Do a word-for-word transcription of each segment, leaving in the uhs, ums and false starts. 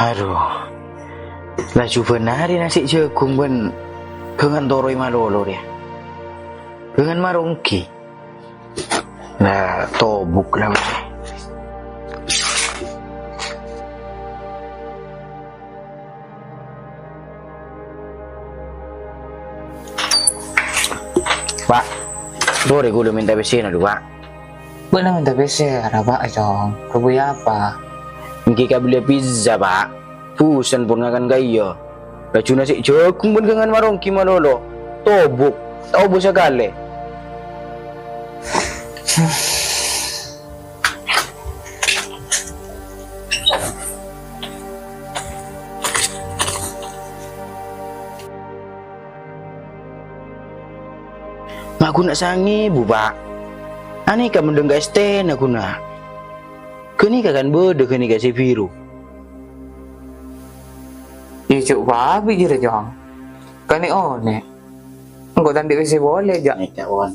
Adhu, laju bân arè nasè' jhâghung bân ghângan toro'è malolo rèya. Ghângan maronggi. Nah, tobuk la, Bâ'. Pa', torè kaulâ mènta pèssèna, dhu, Pa'. Bâ'na mènta pèssè, arapa, Cong? Kabuya apa? Èngghi kabelliyâ pizza, Pa'. Bosen pon ngakan ka'iyâ. Laju nasè' jhâghung bân ghângan maronggi malolo. Tobuk. Ta' obu sakalè. Ma' ghun sangèbu, Pa'. Anèka mendhâng ka èstèna ghun. Ghânèka kan bâdâ ghânèka sè biru. Iyâ, cè' bâbi jârèya, Cong. Kan è onè'. Engko' ta' andi' pèssè polè, jâ'. Nèka, Won.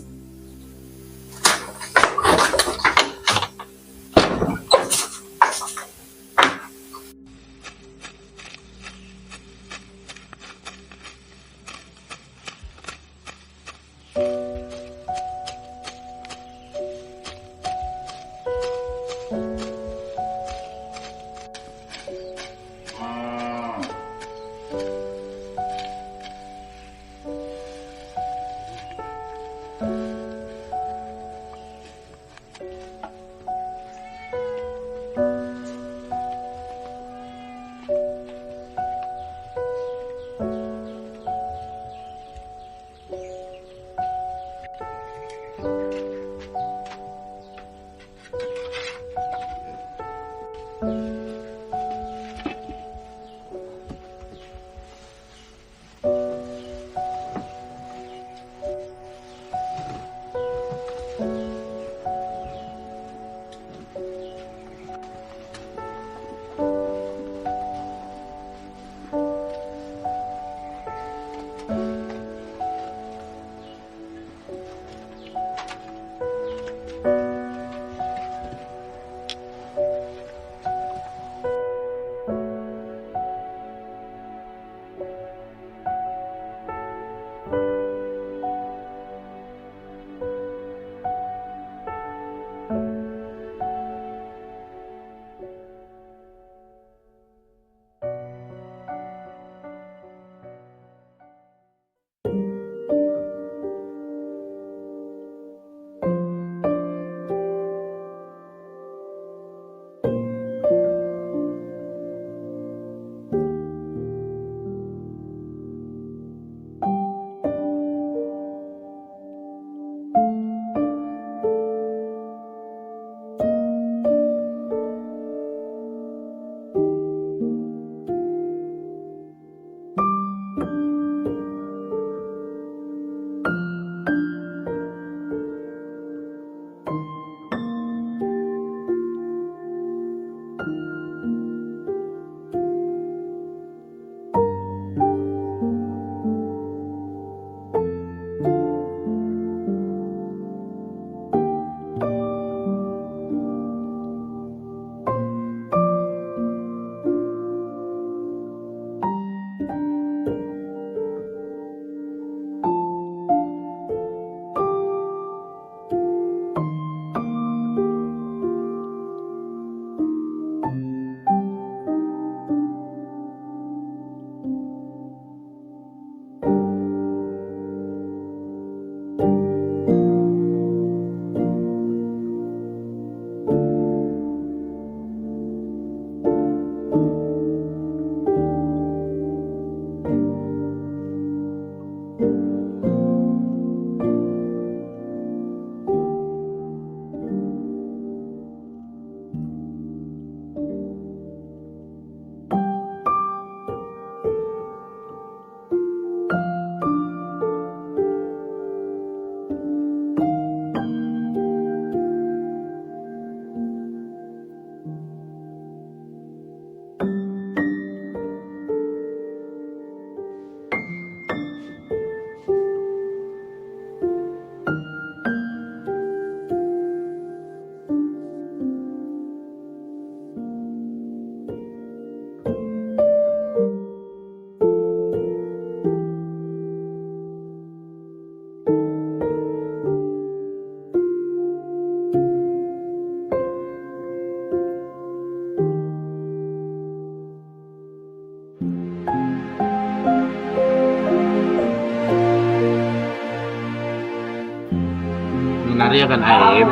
Narèya kan aèb.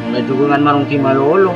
Molaè dhukungan maronggi malolo.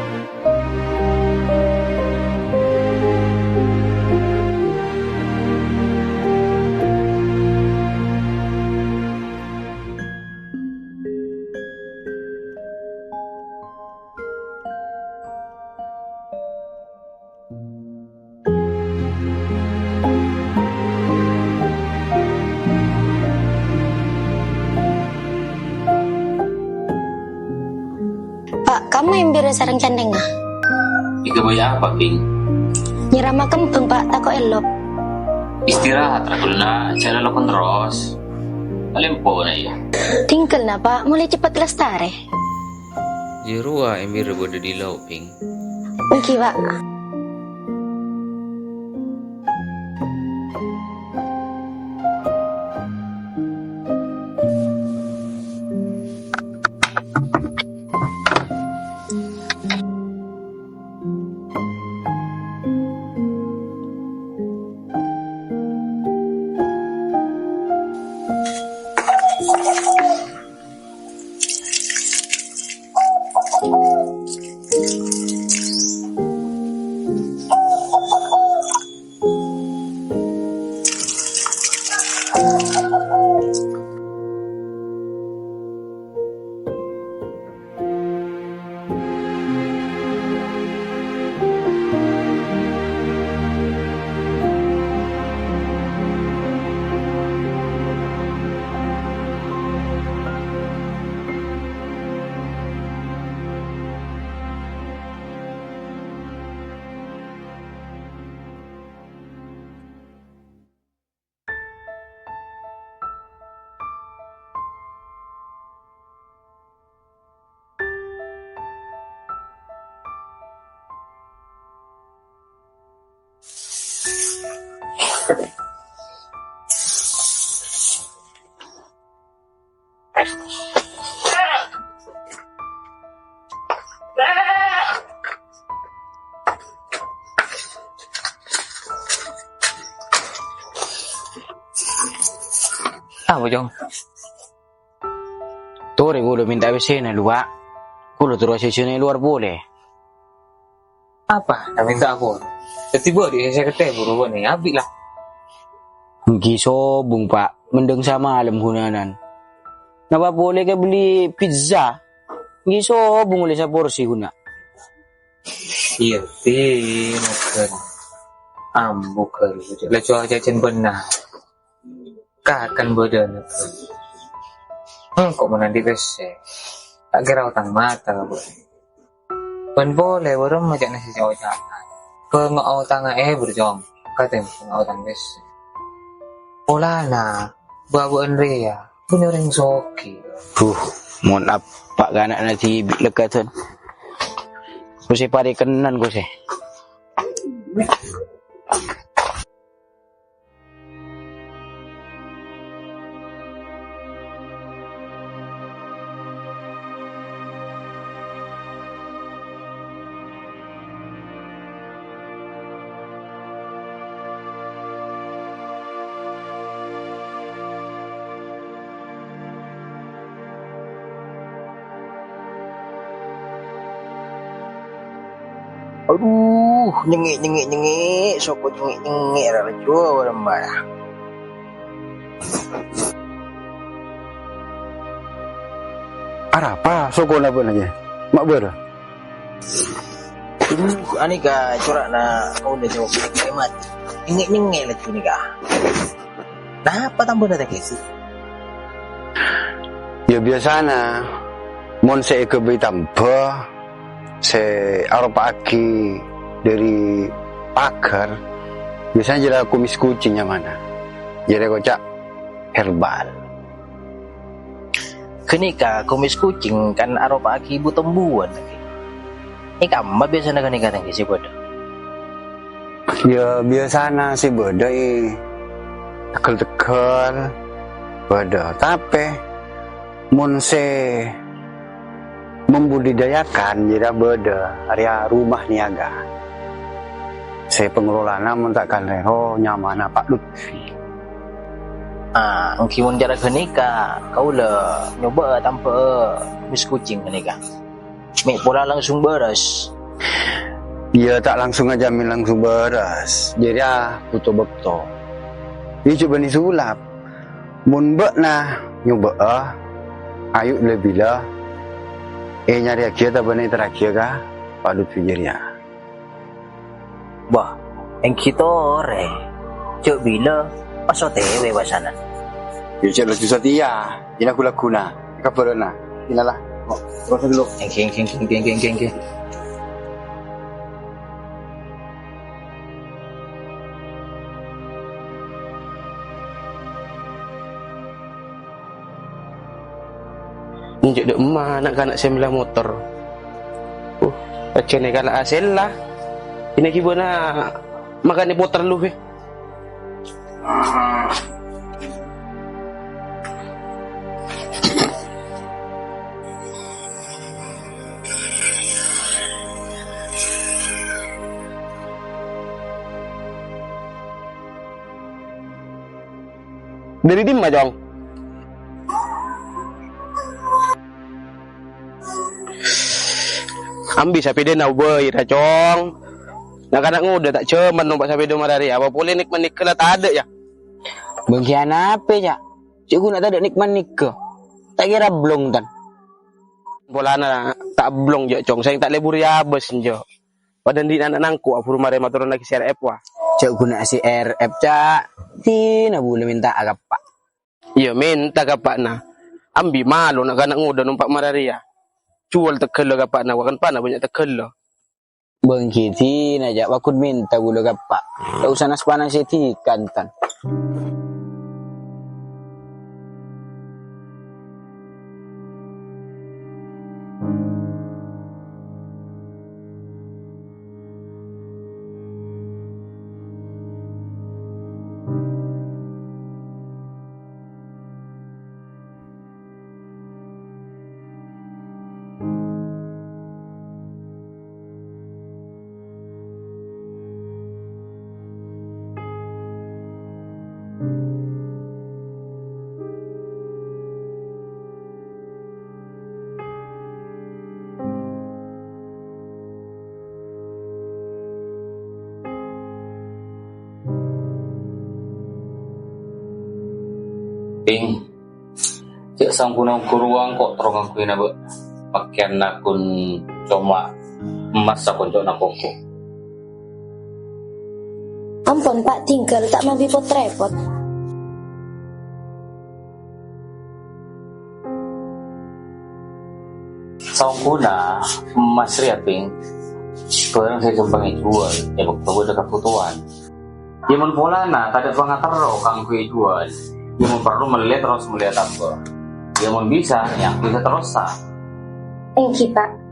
Pa', kamma embera sareng cènthèngnga? Èghâbây apa, Bhing? Nyèrama kembhâng, Pa', tako' èlop. Istirahat, ra ghulâ, jhâ' lalakon terros. Alèmpona, yâ. Tinggal na, Pa', molaè cepet lastarè. Jârowa embera bâdâ è lao', Bhing. Èngghi, Pa'. Apa, Cong? Torè, kaulâ mènta W C-na, lu, Pak. Kaulâ terro sèsèna è lowar polè. Apa? Ndak mènta apa? Dhâddhi bâdâ sè sèket èbu rowa nè, abit la. Èngghi sobung, Pak. Mendhâng samalem hunanan. Napa polè kabelli pizza? Èngghi sobung ollè saporsi huna. Iyâ, Bhing, mungkin. Ambu ghâllu, la cuaca jân bhenna. Kakan bâdâna. Engko' mon andi' pèssè. Ta' kèra otang mata, Bu. Bân polè, bârâmma ca'na sè ca-oca'an. Bângo' otangnga èbur, Cong. Kadhâng bângo' otang pèssè. Polana, bâ-abâ'ân rèya, bânnya' orèng soghi. Duh, mon apa kana'na dhibi' lèkadhân. Kosè parèkennan, kosè. Adhu, nyengngè', nyengngè', nyengngè', soko nyengngè', nyengngè', ra laju, warem bara. Arapa sokona bâ'na, yâ? Ma' bârâ? Adhu, anèka cora'na kaulâ, Cong, mati. Nyengngè', nyengngè' laju nèka. Napa tambâna, Tèngkèsi? Yâ, biyasana, mon sè èghâbây tamba, sè aropa'aghi dhâri paghâr, biyasana jârèya kumis kucing nyamana. Jârèya koca' herbal. Ghânèka kumis kucing kan aropa'aghi bu-tombuwân, Tèngkè. È kamma biyasana ghânèka, Tèngkè, sè bâdâ? Yâ, biyasana sè bâdâ, è, tegghâl-tegghâl bâdâ. Tapè, mon sè membudidayakan, jârèya bâdâ, arèya rumah niaga. Sè pengelolana mon ta' kalèro nyamana Pak Lutfi. Ah, èngghi mon cara ghânèka, kaulâ nyobâ'â tambhâ'â bis kucing ghânèka. Mè' pola langsung bârâs. Iyâ, ta' langsung ajhâmin langsung bârâs. Jârèya bhuto bâkto. Iyâ, jhâ' bânnè sulap. Mon bâ'na nyobâ'â, ayu' la-bilâ, ènyarèyaghiyâ otabâna èterraghiyâ ka Pak Lutfi jârèya. Bâh, èngghi torè. Jhâ' bilâ pas O T W pasana. Iyâ, jhâ' laju satèya, dinah ghu-laghuna, kabhârâna. Dinala. Terus dulu. Èngghi, èngghi, èngghi. Enjâ' dâ' emma na'-kana' sè mella motor. Uh, pajhâna kala asella. Dinah ghibâna makanè poter lu, he. Dâri dimma, Cong? Ambi sapèdâna obâi ra, Cong. Na'-kana' ngodâ ta' jhâman nompa' sapèdâ mararèya, apa polè nèk-mennèk la tadâ', yâ? Bângkè anapè, Ca'? Jhâ' ghun tadâ' nèk-mennèk. Ta' kèra blong, tan. Polana ta' blong, jhâ', Cong. Sèng ta' lebur yâ, bos, enjâ'. Padâ andi' na'-kana' nangko' abhuru marè matoronnaghi C R F, wa. Jhâ' ghun C R F, Ca'. Dinah bulâ mènta'a ka eppa'. Iyâ, mènta ka eppa'na. Ambi malo na'-kana' ngodâ nompa' mararèya. Juwâl tegghâlla ka eppa'na, wa kan pana bânnya' tegghâlla. Bângkè dinah, Ca', wa ghun mènta bulâ ka eppa'. Ta' osa nas-panasè dhika, tan. Pèng, jhâ' sangkuna ongghu rowa engko' terro ngangghuy nabâ'. Pakèyanna ghun coma emmas sakonco'na koko. Ampon, Pa', tinggal, ta' mambi pot-repot. Saonggghuna emmas rèya, Pèng, bhârâng sè ghâmpang èjuwâl è bâkto bâdâ kabhutowan. Yâ mon polana tadâ' pangaterro kaangghuy èjuwâl, yâ mon parlo mellè terros mellè atamba. Yâ mon bisa, nyangkui saterrossa. Èngghi, Pa'.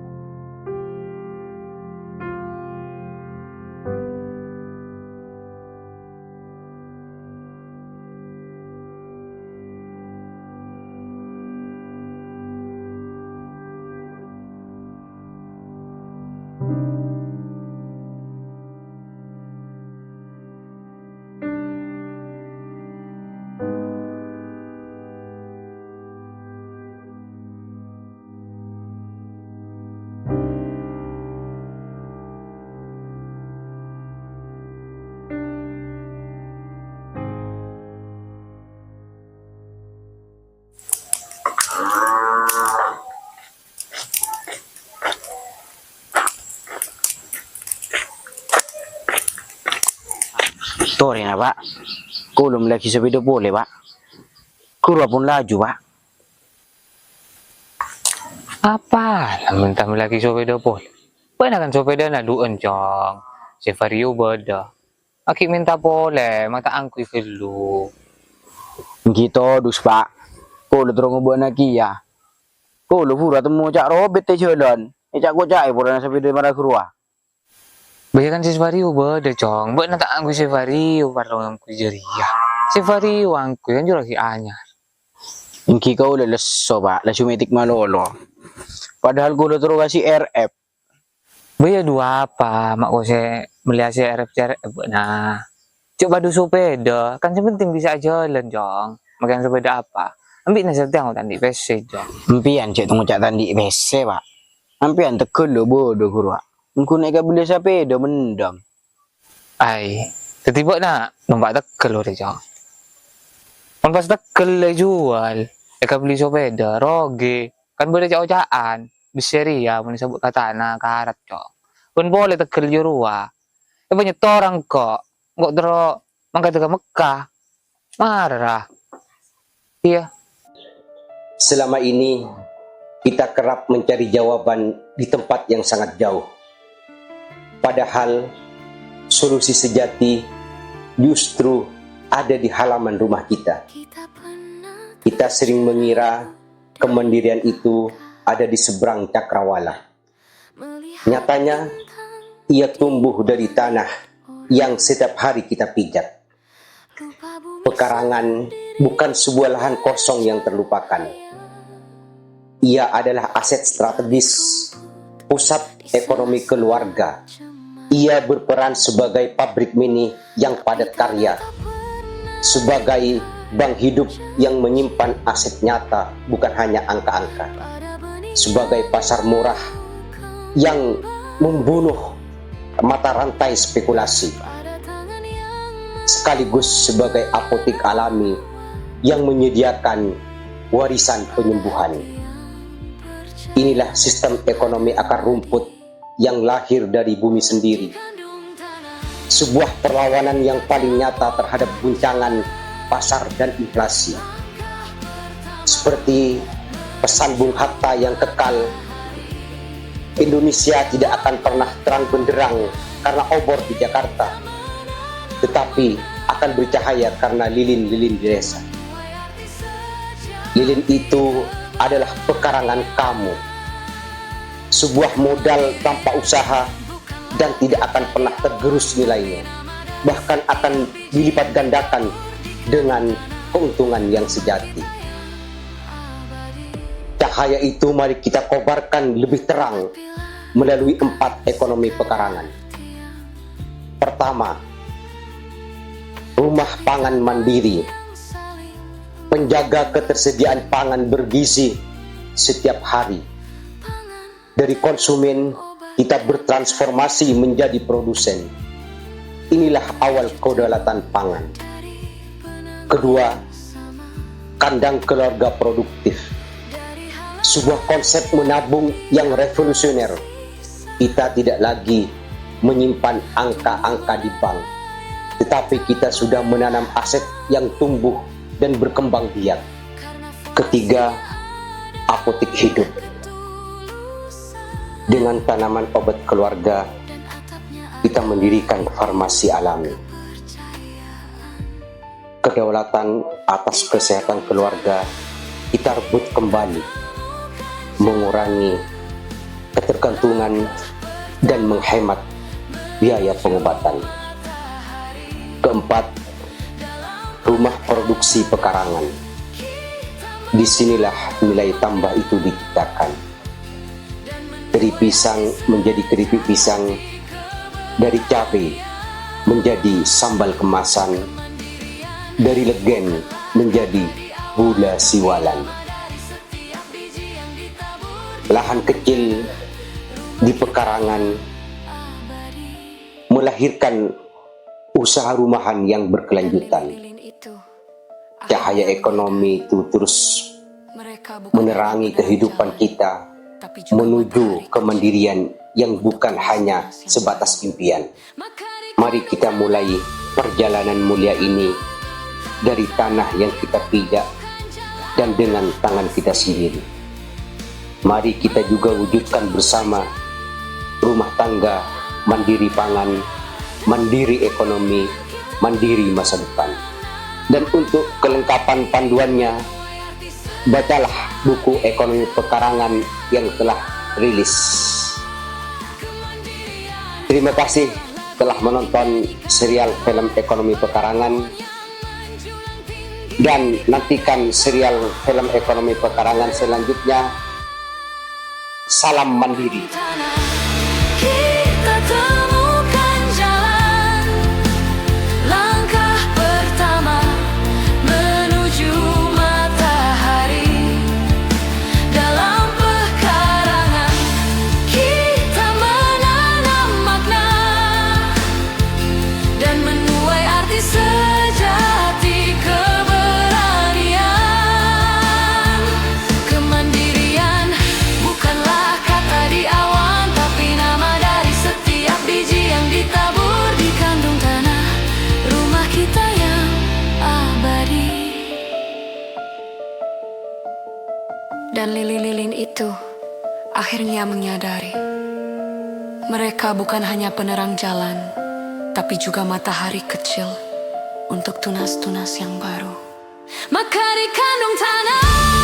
Torèna, Pa'. Kaulâ mellèaghi sapèda polè, Pa'. Ghuru pon laju, Pa'. Apa la mènta mellèaghi sapèda polè? Bâ'na kan sapèdana du'ân, Cong. Sè Vario bâdâ. Aghi' mènta polè, ma' ta' angghuy ghâllu. Èngghi todus, Pa'. Kaulâ terro ngobâ'âna kèya. Kaulâ buru atemmo Ca' Robèt è jhâlân. Èca'-koca'è polana sapèda mara ghâruwa. Bâ, yâ kan sè Vario bâdâ, Cong. Bâ'na ta' angghuy sè Vario, parlo angghuy jârèya. Sè Vario angghuy, kan juraghi anyar. Èngghi kaulâ lesso, Pa'. Laju mètèk malolo. Padahal kaulâ terro ka C R F. Bâ, yâ, du apa, ma' kosè mellèya C R F, C R F bâ'na. Jhâ' padâ sapèda, kan sè penting bisa ajhâlân, Cong. Makèn sapèda apa? Embi'na satèya ta' andi' pèssè, Jo. Empiyan cè' ngoca' ta' andi' pèssè, Pa'. Empiyan tegghâl lo' bâdâ, ghuru, Pa'. Engko' nè' èkabelli sapèda mendem. Ai, dhâddhi bâ'na nompa' tegghâl orèng, Jo. Mon pas tegghâl èjuwâl, èkabelli sapèda, rogi. Kan bâdâ ca'-oca'an, bessè rèya mon èsabut ka tana, karat, Jo. Bân polè tegghâl jârowa. Èpanyèttor engko', engko' terro mangkat ka Mekkah. Mara. Iyâ. Selama ini, kita kerap mencari jawaban di tempat yang sangat jauh. Padahal, solusi sejati justru ada di halaman rumah kita. Kita sering mengira kemandirian itu ada di seberang cakrawala. Nyatanya, ia tumbuh dari tanah yang setiap hari kita pijak. Pekarangan bukan sebuah lahan kosong yang terlupakan. Ia adalah aset strategis, pusat ekonomi keluarga. Ia berperan sebagai pabrik mini yang padat karya, sebagai bank hidup yang menyimpan aset nyata, bukan hanya angka-angka, sebagai pasar murah yang membunuh mata rantai spekulasi, sekaligus sebagai apotek alami yang menyediakan warisan penyembuhan. Inilah sistem ekonomi akar rumput yang lahir dari bumi sendiri. Sebuah perlawanan yang paling nyata terhadap guncangan pasar dan inflasi. Seperti pesan Bung Hatta yang kekal, Indonesia tidak akan pernah terang benderang karena obor di Jakarta, tetapi akan bercahaya karena lilin-lilin di desa. Lilin itu adalah pekarangan kamu. Sebuah modal tanpa usaha dan tidak akan pernah tergerus nilainya, bahkan akan dilipat gandakan dengan keuntungan yang sejati. Cahaya itu mari kita kobarkan lebih terang melalui empat ekonomi pekarangan. Pertama, rumah pangan mandiri. Penjaga ketersediaan pangan bergizi setiap hari. Dari konsumen, kita bertransformasi menjadi produsen. Inilah awal kedaulatan pangan. Kedua, kandang keluarga produktif. Sebuah konsep menabung yang revolusioner. Kita tidak lagi menyimpan angka-angka di bank, tetapi kita sudah menanam aset yang tumbuh dan berkembang biak. Ketiga, apotek hidup. Dengan tanaman obat keluarga, kita mendirikan farmasi alami. Kedaulatan atas kesehatan keluarga kita rebut kembali, mengurangi ketergantungan dan menghemat biaya pengobatan. Keempat, rumah produksi pekarangan. Di sinilah nilai tambah itu diciptakan. Dari pisang menjadi keripik pisang, dari cabe menjadi sambal kemasan, dari legen menjadi gula siwalan. Lahan kecil di pekarangan melahirkan usaha rumahan yang berkelanjutan. Cahaya ekonomi itu terus menerangi kehidupan kita menuju kemandirian yang bukan hanya sebatas impian. Mari kita mulai perjalanan mulia ini dari tanah yang kita pijak dan dengan tangan kita sendiri. Mari kita juga wujudkan bersama rumah tangga mandiri pangan, mandiri ekonomi, mandiri masa depan. Dan untuk kelengkapan panduannya, bacalah buku ekonomi pekarangan yang telah rilis. Terima kasih telah menonton serial film ekonomi pekarangan. Dan nantikan serial film ekonomi pekarangan selanjutnya. Salam Mandiri. Kita temukan jalan, langkah pertama menuju Dan lilin-lilin itu akhirnya menyadari, mereka bukan hanya penerang jalan, tapi juga matahari kecil untuk tunas-tunas yang baru. Maka dikandung tanah.